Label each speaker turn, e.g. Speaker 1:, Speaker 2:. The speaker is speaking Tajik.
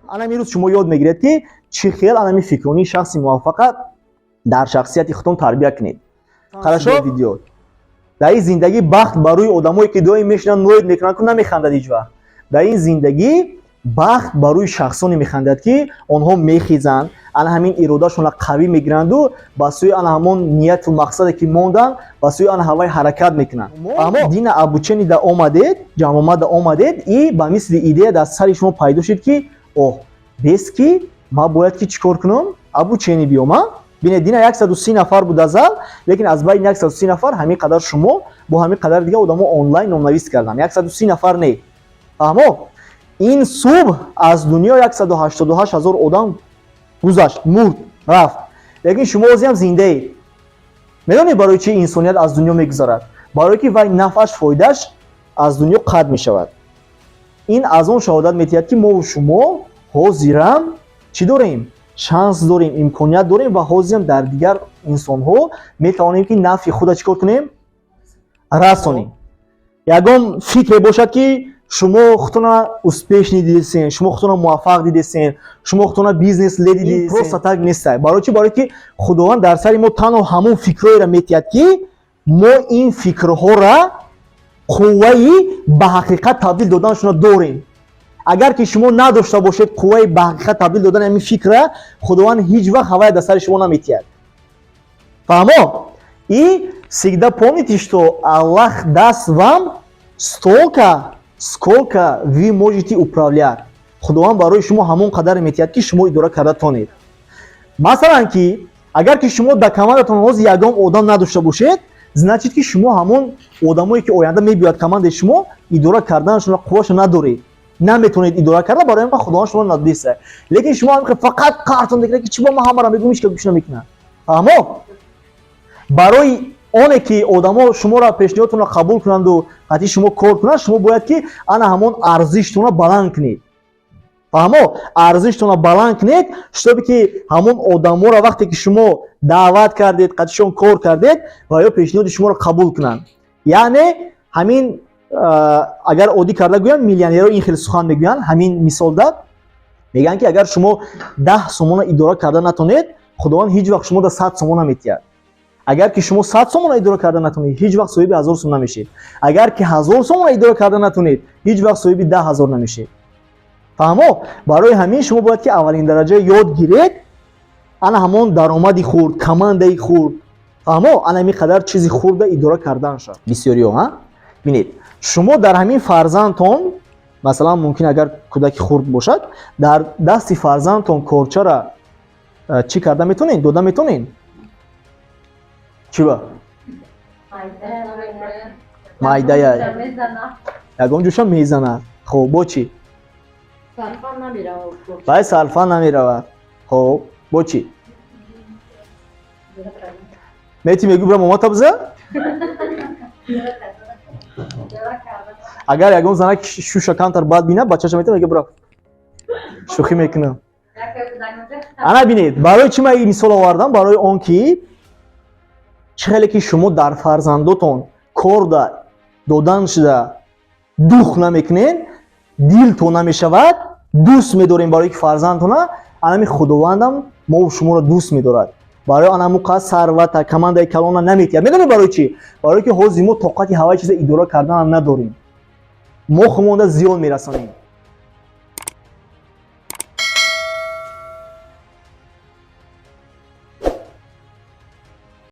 Speaker 1: Анами рӯз шумо ёд мегиред, ки чӣ хел анами фикронии шахси муваффақа дар шахсияти худтон тарбия кунед. Хорошо, видео. Дар ин зиндагӣ бахт барои одамое, ки доим мешинанд, ноид мекунанд, ку намехандад ҳеҷ вақт. Дар ин зиндагӣ бахт барои шахсоне механдад, ки онҳо мехезанд, ана ҳамин иродашонро қавӣ мегиранду ба сӯи ана ҳамон нияту мақсаде, ки монданд, ба сӯи ана ҳавай ҳаракат мекунанд. Фаҳмо? Дина обучение да омадед, ҷамъомада омадед, и ба мисли идея дар сари шумо пайдо шуд, ки оҳ, бес ки ман бояд ки чӣ кор кунам, обучение биём. А бинед, дина 130 нафар буда зал, лекин аз байни 130 нафар ҳамин қадар шумо бо ҳамин қадар дига одамо онлайн номнавис карданд. 130 нафар не, фаҳмо? Ин субҳ аз дунё 188 ҳазор одам гузашт, мурд, рафт, лекин шумо ҳозиам зиндаед. Медонед, барои чӣ инсоният аз дунё мегузарад? Барое ки вай нафъаш, фоидааш аз дунё қатъ мешавад. Ин аз он шаҳодат медиҳад, ки мову шумо ҳозирам чӣ дорем? Шанс дорем, имконият дорем ва ҳозирам дар дигар инсонҳо метавонем, ки нафъи худа чӣ кор кунем? Расонем. Ягон фикре бошад, ки шумо худтона успешный дидесен, шумо худтона муваффақ дидесен, шумо худтона бизнес леди дидесен, просто так нестай. Барои чӣ? Барое ки Худованд дар сари мо танҳо ҳамон фикрҳоеро метиҳад, ки мо ин фикрҳоро қувваи ба ҳақиқат табдил доданашонро дорем. Агар ки шумо надошта бошед қувваи ба ҳақиқат табдил додани ҳамин фикра, Худованд ҳеҷ вақт ҳавая дар сари шумо наметиҳад. Фаҳмо? И всегда помните, что Аллах даст вам столько, сколько вы можете управлять. Худованд барои шумо ҳамон қадаре метиҳад, ки шумо идора карда тонед. Масалан, ки агар ки шумо дар командатон ҳозир ягон одам надошта бошед, значит, ки шумо ҳамон одамое, ки оянда мебиёяд командаи шумо, идора карданашонро қувваша надоред, наметавонед идора карда. Барои ҳамин Худованд шумо надодиста. Лекин шумо ҳам фақат қартон мекунед, ки чӣ бо ман ҳамаро мегӯм, ҳеч ка гӯш намекунад. Фаҳмо? Барои оне ки одамо шуморо, пешниҳодтонро қабул кунанду қатъи шумо кор кунанд, шумо бояд ки ана ҳамон арзиштонро баланд кунед. Фаҳмо? Арзиштонро баланд кунед, чтобы ки ҳамон одаморо, вақте ки шумо даъват кардед, қатъишон кор кардед, ва ё пешниҳоди шуморо қабул кунанд. Яъне ҳамин, агар оддӣ карда гӯям, миллионерҳо ин хеле сухан мегӯянд. Ҳамин мисолда мегӯянд, ки агар шумо 10 сомона идора карда натонед, Худованд ҳеҷ вақт шумо да 100 сомон наметиҳад. Агар ки шумо 100 сомона идора карда натонед, ҳеҷ вақт соҳиби 1000 сом намешед. Агар ки 1000 сомона идора карда натонед, ҳеҷ вақт соҳиби 10 000 намешед. Фаҳмо? Барои ҳамин шумо бояд ки аввалин дараҷа ёд гиред ана ҳамон даромади хурд, командаи хурд. Фаҳмо? Ана ҳамин қадар чизи хурда идора кардан шавад. Бисёриҳо, ҳа, бинед, шумо дар ҳамин фарзандтон, масалан, мумкин, агар кӯдаки хурд бошад, дар дасти фарзандтон корчара чӣ карда метонед, дода метонед? Чӣ ба майдая ягон ҷоша мезанад. Хоб, бо чӣ? Вай сарфа намеравад. Хоб, бо чӣ мети? Мегӯ: «Бира, момата биза». Агар ягон занак шуша камтар бад бинад, бачаша мета, мега: «Бира». Шӯхӣ мекунам. Ана бинед, барои чӣ ман ин мисол овардам? Барои он ки чӣ хеле ки шумо дар фарзандотон корда додан шуда дух намекунед, дилтон намешавад, дӯст медорем барои ки фарзандтона, анами Худовандам мову шуморо дӯст медорад. Барои ана муқа сарвата, командаи калона наметиҳад. Медонед барои чӣ? Барои ки ҳозир мо тоқати ҳаваи чиза идора карданам надорем, мо хумонда зиён мерасонем.